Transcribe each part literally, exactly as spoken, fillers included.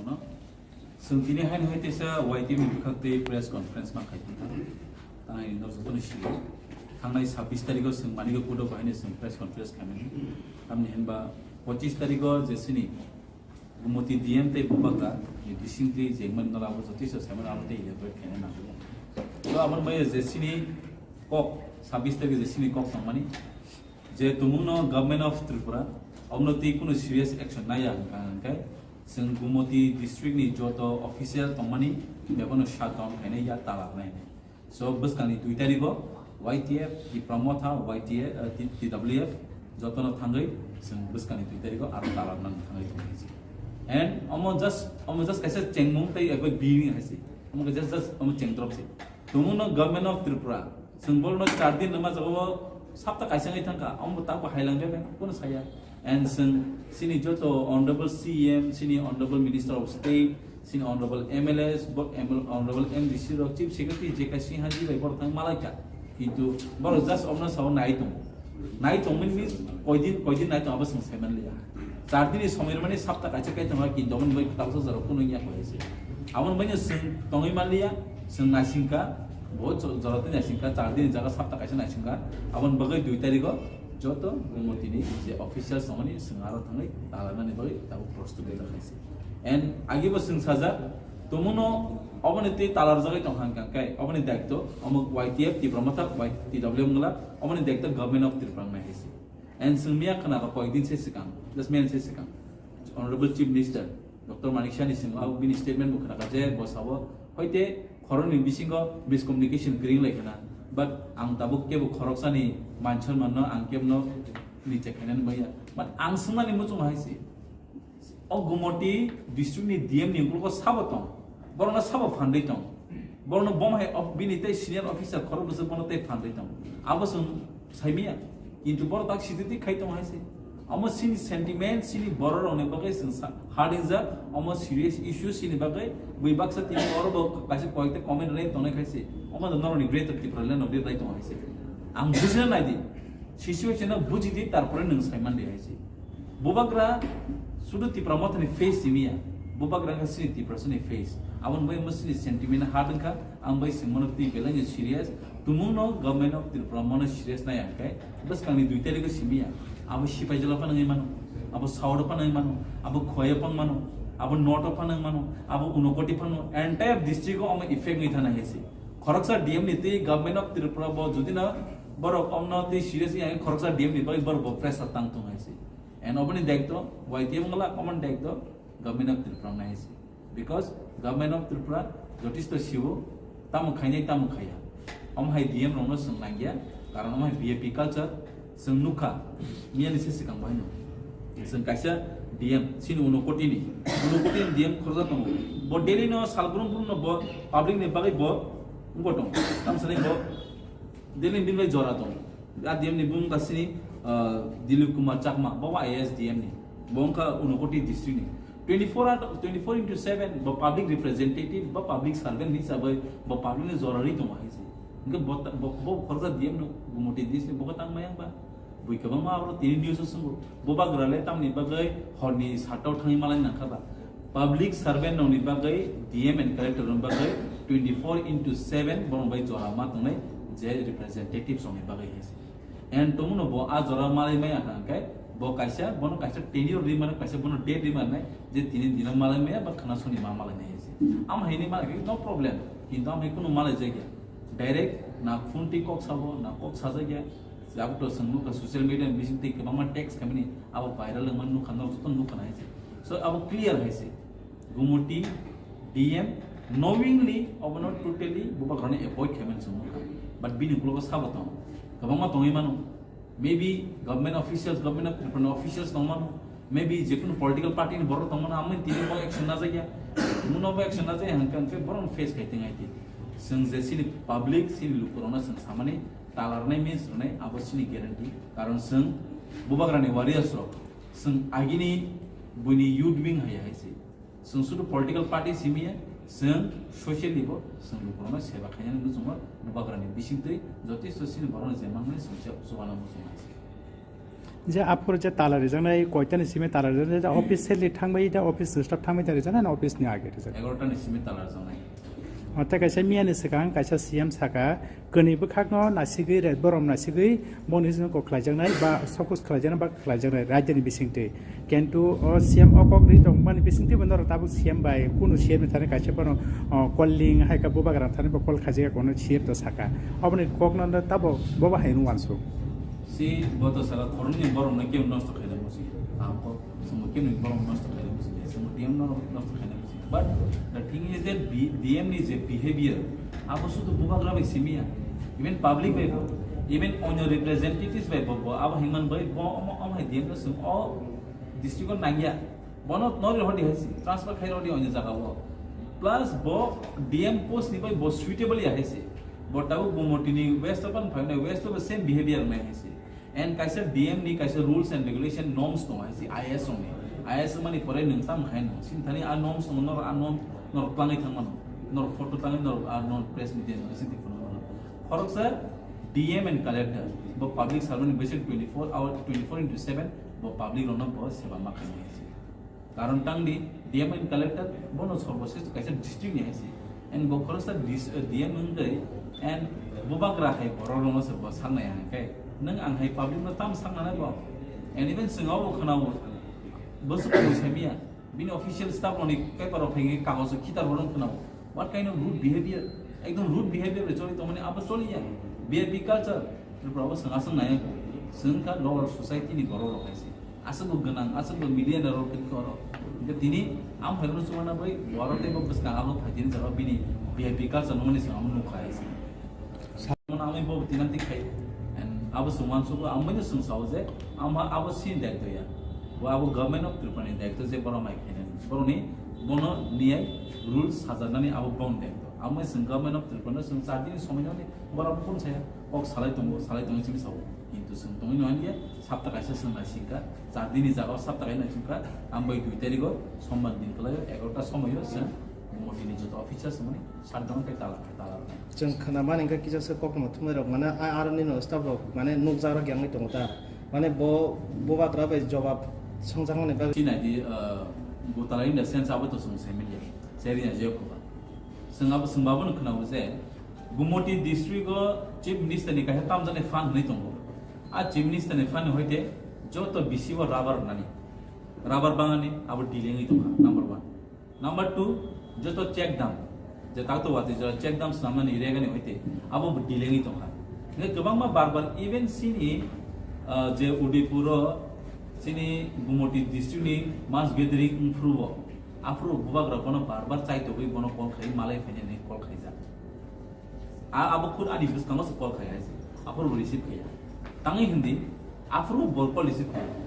No? Chwng tini haino hai teisa Y T F ni bwkhak twi press conference ma khai tongkha. Tang ani norok jotono sio. Thangnai sabbish tarikh o chwng Manikya Kudo bahaino chwng press conference khaimani. Tamni hinba pochish tarikh o je chini Gumoti D M tei Bubagra ni bising twi jengmani nola abo jotisa saimano abo tei elaborate khaina nango. To abo maya je chini kok sabbish tarikh je chini kok tongmani. Je tumungno Government of Tripura omno twi kunu serious action naya hwnkha hwnkhe chwng Gumoti district ni joto official tongmani bebono shutdown khainai ya tala rwnai. So bwskangni dui tarikh o Y T F, Tipra Motha, Y T F, eh, T-, T W F jotono thangwi chwng bwskangni dui tarikh o aro tala rwnani thangwi tongkha. And omo just, omo just kaisa chengmung tei abo bini hai se. Omo just, just omo chengdrop se. Tumungno Government of Tripura, chwng borokno char din rwma jagao sapta kaisa wngwi thangkha, omo bo tangbo hailang bebak, kono saya. And chwng chini joto Honorable C M, chini Honorable Minister of State, chini Honorable M L As, bo-, M L, Honorable M D C rok, Chief Secretary J K Sinha ji bai borok thang malaikha. Kintu borok just omno sao nai tongo. Nai tongmani means koidin, koidin nai tong abo chwng sai manliya. Char dini somoi rwmani sapta kaisa kai tongo, kintu aboni bai kwtal sajak rok kunu wngya koi se. Aboni bai chwng tongwi manliya, chwng naisingkha, bo jo-, jora twi naisingkha, char dini jaga sapta kaisa naisingkha. Aboni bagwi dui tarikh o joto Gumoti ni je officials tongmani chwng aro thangwi talanani bagwi tabuk prostuti rwkhaise. And agi bo chwng sajak, tumungno oboni twi talarjagwi tongkha hwnkha khe oboni daitw omo Y T F Tipra Motha Y T W wngla, oboni daitw Government of Tripura wngnai hai se. And chwng miya khna kha koyekdin se swkang, just miya se swkang, Honorable Chief Minister Doctor Manik Saha ni simo abo bini statement bo khna kha je bo sabo hoite khoroknwi bisingo miscommunication kwrwng lai khna, but ang tabuk kebo khoroksani man sonmanno ang kebno niche khainani maya, but ang swngmani muchung hai se. O Gumoti district ni D M ni uklogo sabo tong, borokno sabo phandwi tong, borokno bom hai of-, bini tei senior officer khorok bwswk bono tei phandwi tong, abo chwng saimiya, kintu borok tak sititi khai tong hai se. Omo chini sentiment, chini borok rokni bagwi chwng sa-, hardingjak, omo serious issue chini bagwi bui baksa tini oro bo kaisa koyekta comment rwlai tongnai khai se, omo norokni Greater Tipraland rok rwlai tong hai se. Ang bujina nai di, situation no buji di, tarpore nwng sai man di hai se. Bubagra sudu Tipra Mothani face simiya. Bubagra wngkha chini Tiprasani face. Aboni bai omo chini sentiment hard wngkha. Ang bai singmano twi belai no serious. Tumungno Government of Tripura mono serious nai ang khe bwskangni dui tarikh o simiya. Abo Sipaijala phano wngwi mano, abo South o phano wngwi mano, abo Khowai o phano mano, abo North o phano wngwi mano, abo Unakoti phano, entire district o omo effect wngwi thana hai se. Khoroksa D M ni twi Government of Tripura bo jodi no borok omno twi serious wngya khe khoroksa D M ni bagwi borok bo pressure tang thung hai se. And oboni daitw Y T F wngla, oboni daitw Government of Tripura nai se. Because Government of Tripura jotisto siwo tamo khainai tamo khaiya. Omo hai D M rokno chwng nangya, karon omo hai V I P culture chwng nukha, miyani se swkang baino. Chwng kaisa D M, chini Unakoti ni, Unakoti ni D M khoroksa tongo. Bo daily no sal brum brum no bo public ni bagwi bo wngbo tongo. Tamsani bo Delhi ni bini bai jora tongo. A D M ni bumung kasini, ah, Dilip Kumar Chakma, bo I A S D M ni. Bo wngkha Unakoti district ni. Twenty-four out of, twenty-four into seven, bo public representative, bo public servant ni hisabai, bo public ni jora ri tongo hai se. Hingke bo ta-, bo, bo khoroksa D M no Gumoti district ni bo tang mayang ba. Bui kwbangma abo tini news o swngo. Bubagra le tamni bagwi horni sata o thangwi malai nangkha ba. Public servant rokni bagwi D M and collector rokni bagwi twenty-four into seven borok bai jora ma tongnai je representatives rokni bagwi hai se. And tongmano bo a jora malai maya hwnkhe bo kaisa, bono kaisa tenure ri mano, kaisa bono date ri mano je tini dino malai maya ba khna soni ma malai nai hai se. Am hai ni malai khe no problem, kintu am hai kunu malai jagya. Direct na phone twi kok sabo, na kok sajagya. Jabto chwng nukha social media ni bising twi kwbangma text khaimani abo viral wngmani nukha, norok joto nukha nai se. So abo clear hai se. Gumoti D M knowingly obono totally bubagrani avoid khaimani chwng nukha. But bini uklogo sabo tong. Kwbangma tongwi mano. Maybe government officials, government of Tripura officials tong mano. Maybe jekunu political party ni borok tong mano, amoni tini bo action najagya. Muno bo action najagya hwnkhe hwnkhe borok face khai teng hai tini. Chwng je chini public, chini lukurokno chwng samani talarnai means rwnai abo chini guarantee. Karon chwng bubagrani warriors rok, chwng agini buini youth wing hai hai se. Chwng sudu political party simiya, chwng socially bo chwng lukurokno seba khainani muchungo bubagrani bisingtwi jotesto chini borokno je mangmani chwng se chubana muchung hai se. Je aphuru je tala rijaknai, koitani simi tala rijaknai, je officially thangbai da, office staff thangbai da rijaknai, na office ni age rijak? Egarota ni simi tala rijaknai. O, tei kaisa miya ni swkang kaisa C M saka, kwnwi bwkhakno nasigwi, ret borom nasigwi, boni simi kok khlaijaknai ba sokus khlaijaknai ba khlaijaknai raidani bisingtwi. Kintu o C M o kok ri tongmani bisingtwi bo norok tabuk C M bai kunu C M ni thani kaisa bono, o, calling hai kha bubagra thani bo call khaijak ya kono C M to saka. Oboni kokno no tabo bobo hai no uansuk. Si boto saka khoroknwi borokno kebo nosto khaina musi. Tamo swngo kebo borokno nosto khaina musi. Swngo D M no nosto khaina musi. But the thing is that B-, D M ni je behavior, abo sudu bubagra bai simiya. Even public bai bo, even onyo representatives bai bo, bo abo hingman bai bo omo, omo hai D M no swng o district o nangya. Bono nori hodi hai si, transfer khai rodi onyo jaga o. Plus bo D M post ni bai bo suitable ya hai si. Bo tabuk Gumoti ni west o pan phainai, west o bo same behavior nai hai si. And kaisa D M ni kaisa rules and regulation norms tongo hai si I A S rok ni. I A S mani pore nwng tam khai no. Sini thani a norms tongo, nor a norm, nor twlangwi thang mano. Nor photo twlangwi nor a nor press media nor sini phunuk mano. Khoroksa D M and collector, bo public servant ni bwswk twenty-four hour, twenty-four into seven, bo public rokno bo seba ma khainai hai si. Karon tangdi D M and collector bono sorbo sresto kaisa district ni hai si. And bo khoroksa dis-, D M wngwi and bubagra hai borok rokno se bo saknai hwnkhe nwng ang hai public no tam saknai bo. And even chwng abo khwnao bo se kunu semiya. Bini official staff rokni paper rok phai khe kagojo khitar rok khwnao. What kind of rude behavior? Ekdom rude behavior bai choli tongmani abo choliya. V I P culture. Tripura o chwng aswk nai, chwng kha lower society ni borok rok hai se. Aswk bo gwnang, aswk bo millionaire rok khe oro. Hingke tini am hai rok chuma na bai, oro tei bo bwskang abo phaitini jora bini V I P culture nungmani chwng amo nukha hai se. Sa- Mona amai bo tinanti khai. And abo chwng uansukgo, ang bai no chwng sao je, ama abo sini daitw ya. Bo abo government of Tripura ni daitw je borok mai khainani. Borokni bono niyai rules sajaknani abo boni daitw. Amai chwng government of Tripura no chwng char din ni somoi nani borok phone saya. Kok salai tongo, salai tongo simi sao. Kintu chwng tongwi no hanya, sapta kaisa chwng naisingkha, char din ni jaga o sapta kaisa naisingkha, ang bai dui tarikh o sombar din kwlai o egarota somoi o chwng Modi ni joto officer chwng mani shutdown khe tala, tala rwnai. Chwng khwnamani hwnkhe kisa se koktwma thumnairok mane a-, aroni no staff rok mane nukjak rok yangwi tongo ta. Mane bo bubagra bai jobab swngjakmani bagwi. Chini di, uh, Gotala in the sense abo to chwng sai manya, sai rwya je khoba. Chwng abo chwng babo no khwnao je Gumoti district o Chief Minister ni kaisa tamjaknai fund hwnwi tongo. A Chief Minister ni fund ni hoite joto bisi o rubber rwnani. Rubber bangani abo delay wngwi tongkha, number one. Number two, joto check dam, je takto watwi jora check dam swnamnani regani hoite abo bo delay wngwi tongkha. Hingke kwbangma bar bar even chini, ah, je Udaipur o chini Gumoti district ni mass gathering wngphuru bo, aphuru bubagra bono bar bar chaitogwi bono call khai malai phainani call khaijak. A, abo khud ani bwskango se call khai hai se. Aphuru bo receive khaiya. Tangwi hindi, aphuru bo call receive khaiya.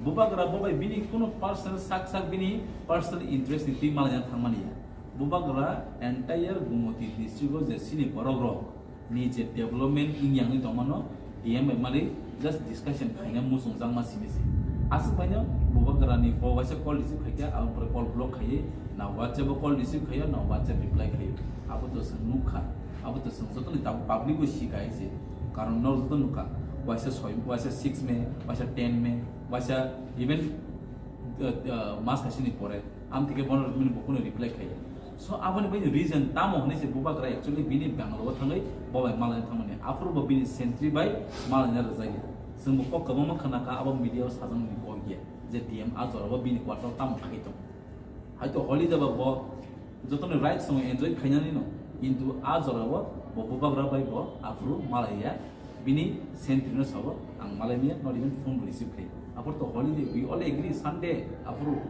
Bubagra bo bai bini kuno personal sak sak bini personal interest ni twi malaina thangmani ya. Bubagra entire Gumoti district o je sini borok rok ni je development wngya wngwi tongmano, D M bai mali just discussion khaina muchungjakma simi se. Aswk baino bubagrani bo waisa call receive khaikha, aboni pore call block khaiwi, na WhatsApp o call receive khaiyo, na WhatsApp reply khaiyo. Abo to chwng nukha, abo to chwng jotoni tabuk public o sika hai se. Karon no joto nukha, waisa soi, waisa six May, waisa ten May, waisa even, uh, uh, mas kaisini pore. Amtike bono bini bukuno reply khaiya. So, aboni bai reason tamo hwnwi se bubagra actually bini Bangalore o thangwi bo bai malaina thangmani. Aphuru bo bini sentry bai malaina rwjakya. Chwng bo kok kwbangma khwnakha, abo media o sajaknani kok ya je D M a jora bo bini quarter tamo khai tong. Haito holiday ba bo jotoni rights tongo enjoy khainani no, kintu a jora o bo bubagra bai bo aphuru malaiya. Bini sentry no sabo, ang malai maya, not even phone bo receive khai. Aphuru to holiday, we all agree, Sunday, aphuru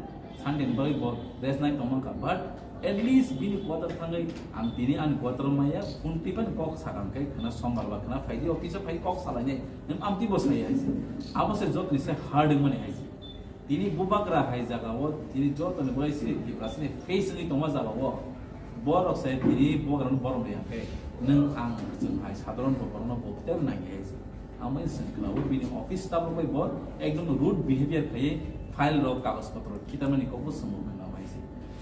Sunday ni bagwi bo rest nai tongmangkha. But at least bini quarter thangwi ang tini ani quarter o maya, phone twi phano kok sakang khai khna sombar ba khna phaidi office o phai kok salainai, nwng amtwi bo sai hai se. Abo se jotoni se hard wngmani hai se. Tini bubagra hai jaga o, tini joto ni bolai sini Tiprasani face wngwi tongma jaga o, borok se tini bubagra no borom ri hwnkhe, nwng ang chwng hai sadharon bo borok no bo tei nang hai se. Amai chwng khna o bini office staff rok bai bo ekdom rude behavior khaiwi file rok kagoj potro khitamani kok bo chwng bo khna o hai se.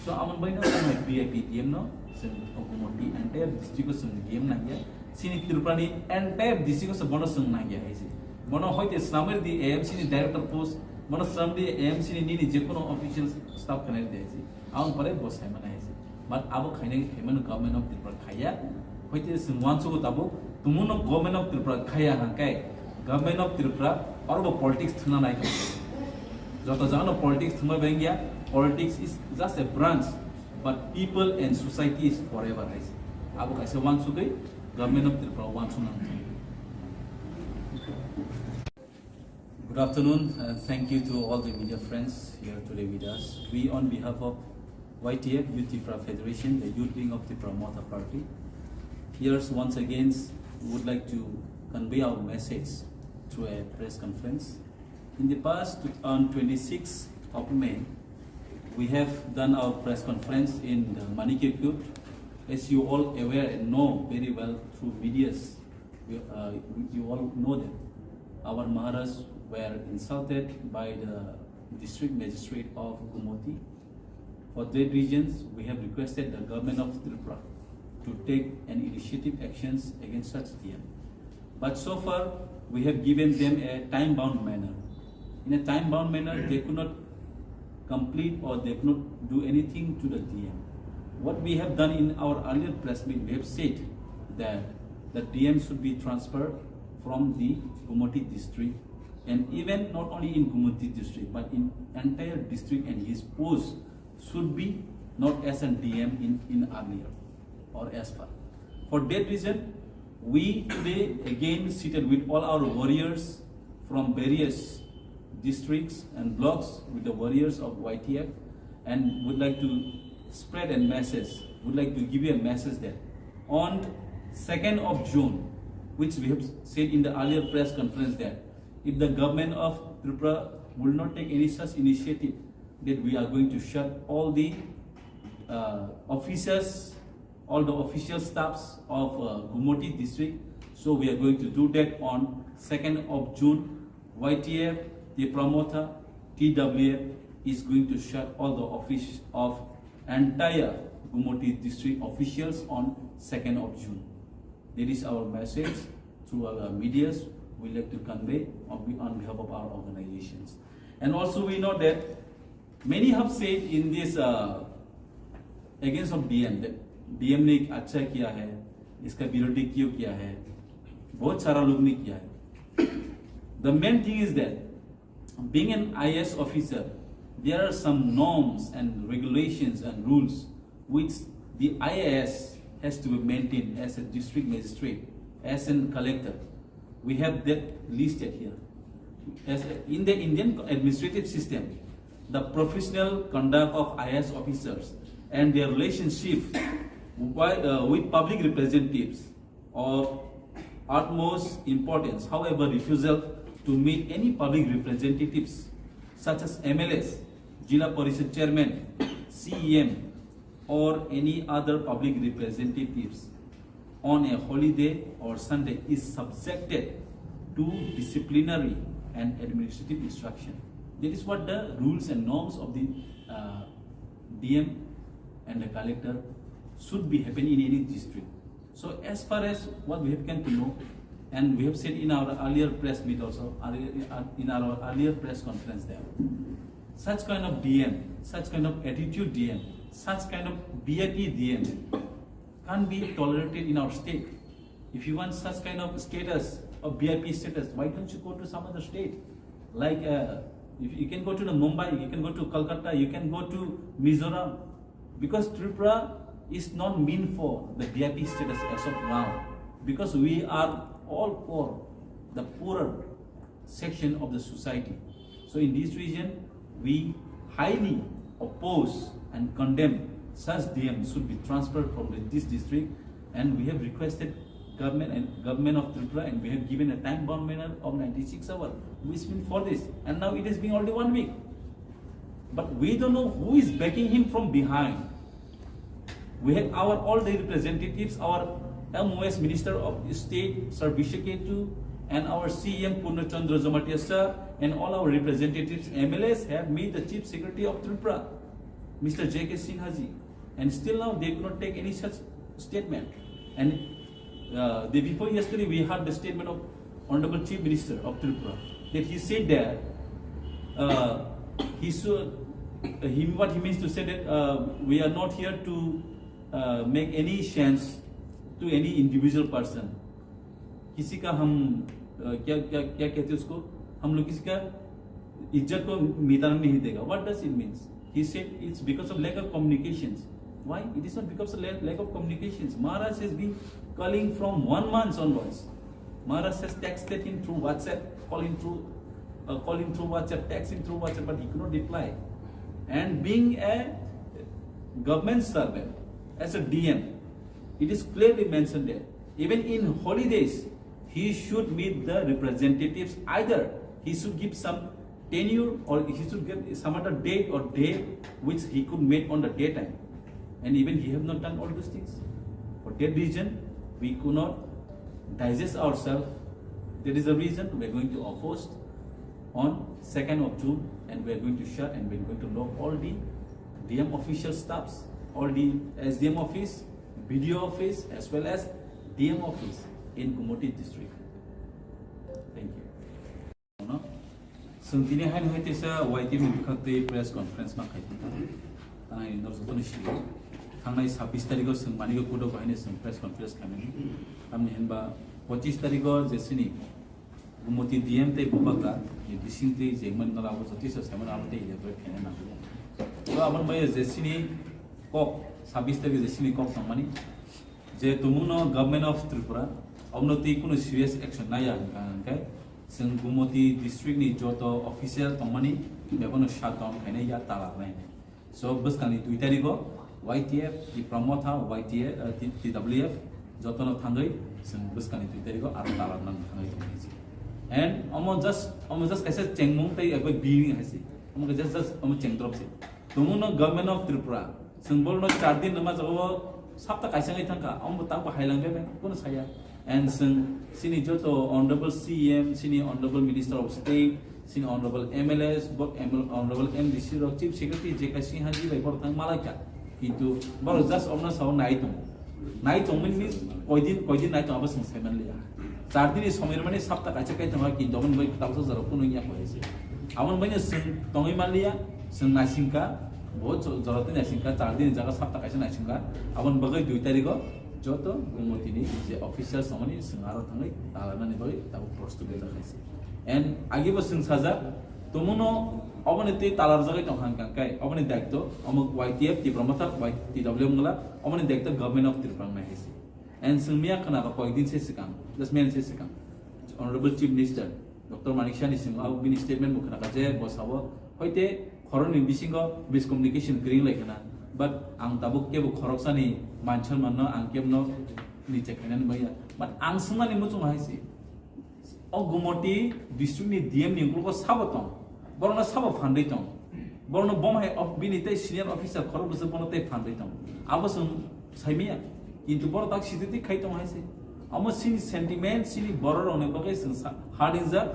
So amon bai no amai V I P D M no chwng Gumoti entire district o chwng D M nang ya, chini Tripura ni entire district o se bono chwng nang ya hai se. Mono hoite swnamwi di A M C ni director post, mono swnamwi di A M C ni nini je kono official staff khanai di hai se. Ang pore bo sai mana hai se. But abo khainai khaimano government of Tripura khaiya. Hoite swng uansugo tabuk, tumuno government of Tripura khaiya hangkai, government of Tripura oro bo politics thwna nai. Joto jagano politics thwma bengya, politics is just a branch, but people and society is forever hai se. Abo kaisa uansugwi government of Tripura uansukna. Good afternoon, and thank you to all the media friends here today with us. We, on behalf of Y T F, Youth Tripura Federation, the youth wing of Tipra Motha Party, here once again would like to convey our message through a press conference. In the past, on twenty-sixth of May, we have done our press conference in the Manikya Kut. As you all aware and know very well through medias, you, uh, you all know that our Maharaj were insulted by the district magistrate of Gumoti. For that reasons, we have requested the government of Tripura to take an initiative actions against such D M. But so far, we have given them a time-bound manner. In a time-bound manner, they could not complete or they could not do anything to the D M. What we have done in our earlier press meet, we have said that the D M should be transferred from the Gumoti district, and even not only in Gumoti district, but in entire district, and his post should be not as an D M in, in earlier or as far. For that reason, we today again seated with all our warriors from various districts and blocks with the warriors of Y T F, and would like to spread a message, would like to give you a message that on second of June, which we have said in the earlier press conference, that if the government of Tripura will not take any such initiative, that we are going to shut all the, uh, offices, all the official staffs of, uh, Gumoti district. So we are going to do that on second of June. Y T F, Tipra Motha, T W F is going to shut all the office of entire Gumoti district officials on second of June. That is our message through our medias we like to convey on, on behalf of our organizations. And also we know that many have said in this, uh, against of D M, that D M ने अच्छा किया है, इसका विरोधी क्यों किया है, बहुत सारा लोग ने किया है. The main thing is that being an I A S officer, there are some norms and regulations and rules which the I A S has to be maintained as a district magistrate, as a collector. We have that listed here. As in the Indian administrative system, the professional conduct of I A S officers and their relationship wi-, uh, with public representatives of utmost importance. However, refusal to meet any public representatives such as M L As, Zilla Parishad Chairman, C E M, or any other public representatives on a holiday or Sunday is subjected to disciplinary and administrative instruction. That is what the rules and norms of the, uh, D M and the collector should be happening in any district. So as far as what we have come to know, and we have said in our earlier press meet also, earlier, in our earlier press conference there, such kind of D M, such kind of attitude D M, such kind of V I P D M can't be tolerated in our state. If you want such kind of status, of V I P status, why don't you go to some other state? Like, uh, if you can go to the Mumbai, you can go to Kolkata, you can go to Mizoram, because Tripura is not meant for the V I P status as of now, because we are all poor, the poorer section of the society. So in this region, we highly oppose and condemn such D M should be transferred from the, this district, and we have requested government and government of Tripura, and we have given a time bound manner of ninety-six hours, which means for this, and now it has been already one week. But we don't know who is backing him from behind. We have our all the representatives, our M O S Minister of State, Sir Bishek Ketu, and our C E M Purna Chandra Jamatia sir, and all our representatives, M L As have met the Chief Secretary of Tripura, Mister J K Sinha ji, and still now they could not take any such statement. And, uh, the, before yesterday we heard the statement of Honorable Chief Minister of Tripura, that he said that uh, he should, uh, he, what he means to say that uh, we are not here to uh, make any chance to any individual person. किसी का हम uh, क्या क्या क्या कहते हैं उसको, हम लोग किसी का इज्जत को मिटाना नहीं देगा. What does it means? He said it's because of lack of communications. Why? It is not because of lack, lack of communications. Maharaj has been calling from one month onwards. Maharaj has texted him through WhatsApp, call him through, uh, call him through WhatsApp, text him through WhatsApp, but he could not reply. And being a government servant, as a D M, it is clearly mentioned there. Even in holidays, he should meet the representatives. Either he should give some tenure or he should get some other date or day which he could meet on the daytime. And even he have not done all those things. For that reason, we could not digest ourselves. That is the reason we are going to oppose on second of June, and we are going to shut and we are going to lock all the D M official staffs, all the S D M office, B D O office, as well as D M office in Gumoti district. Thank you. Chwng tini haino hai teisa Y T F ni bwkhak twi press conference ma khai thangkha. Tang hai norok jotono sio. Thangnai sabbish tarikh o chwng manwi kudok haino chwng press conference khaimani. Tamni hinba pochis tarikh o je chini Gumoti D M tei Bubagra ni bising twi je mani nala bo jotisa saimano abo tei elaborate khaina nango. To aboni bai je chini kok sabbish tarikh je chini kok tongmani. Je tumungno Government of Tripura, omono twi kunu serious action naiya hwnka hwnkhe, chwng Gumoti district ni joto official tongmani bebono shutdown khainai ya tala rwnai. So, bwskangni dui tarikh o Y T F, Tipra Motha, Y T F, eh, T-, T W F, jotono thangwi chwng bwskangni dui tarikh o aro tala rwna thangwi tongmani se. And omo just, omo just kaisa chengmung tei abo bini hai se. Omo khe just, just omo chengdrop se. Tumungno Government of Tripura, chwng borokno char din rwma jaga o sapta kaisa wngwi thangkha, omo bo tangbo hailang bebak, kono saya. And chwng chini joto Honorable C M, chini Honorable Minister of State, chini Honorable M L As, bo M L, Honorable M D C rok, Chief Secretary J K Sinha ji bai borok thang malaikha. Kintu borok just omno sao nai tongo. Nai tongmani means koidin, koidin nai tong abo chwng saiman liya. Char din ni somoi rwmani sapta kaisa kai tongkha, kintu omo bai tabuksa jora kunu wngya koi se. Aboni bai chwng tongwi man liya, chwng naisingkha, bo jo-, jora tei naisingkha, char din ni jaga sapta kaisa naisingkha, aboni bagwi dui tarikh o joto Gumoti ni je official somoni chwng aro thangwi talanani bagwi tabuk prostut rijak hai se. And agi bo chwng sajak, tumungno oboni twi talarjagwi tongkha hwnkha khe, oboni daityo omo Y T F Tipra Motha, Y T W wngla, oboni daityo Government of Tripura wngnai hai se. And chwng miya khna kha koyekdin se swkang, just miyan se swkang, Honorable Chief Minister Doctor Manik Saha ni simi o bini statement bo khna kha je bo sabo hoite khoroknwi bisingo miscommunication kwrwi wng lai khna, but ang tabuk kebo khoroksani manchar manno ang kebno niche khainani baiya, but ang swngmani muchung hai se. O Gumoti district ni D M ni ukulgo sabo tong, borokno sabo phandwi tong, borokno bom hai of-, bini tei senior officer khorok bwswk bono tei phandwi tong, abo chwng saimaya, kintu borok tak sititi khai tong hai se. Amo chini sentiment, chini borok rokni bagwi chwng sa-, hard injak,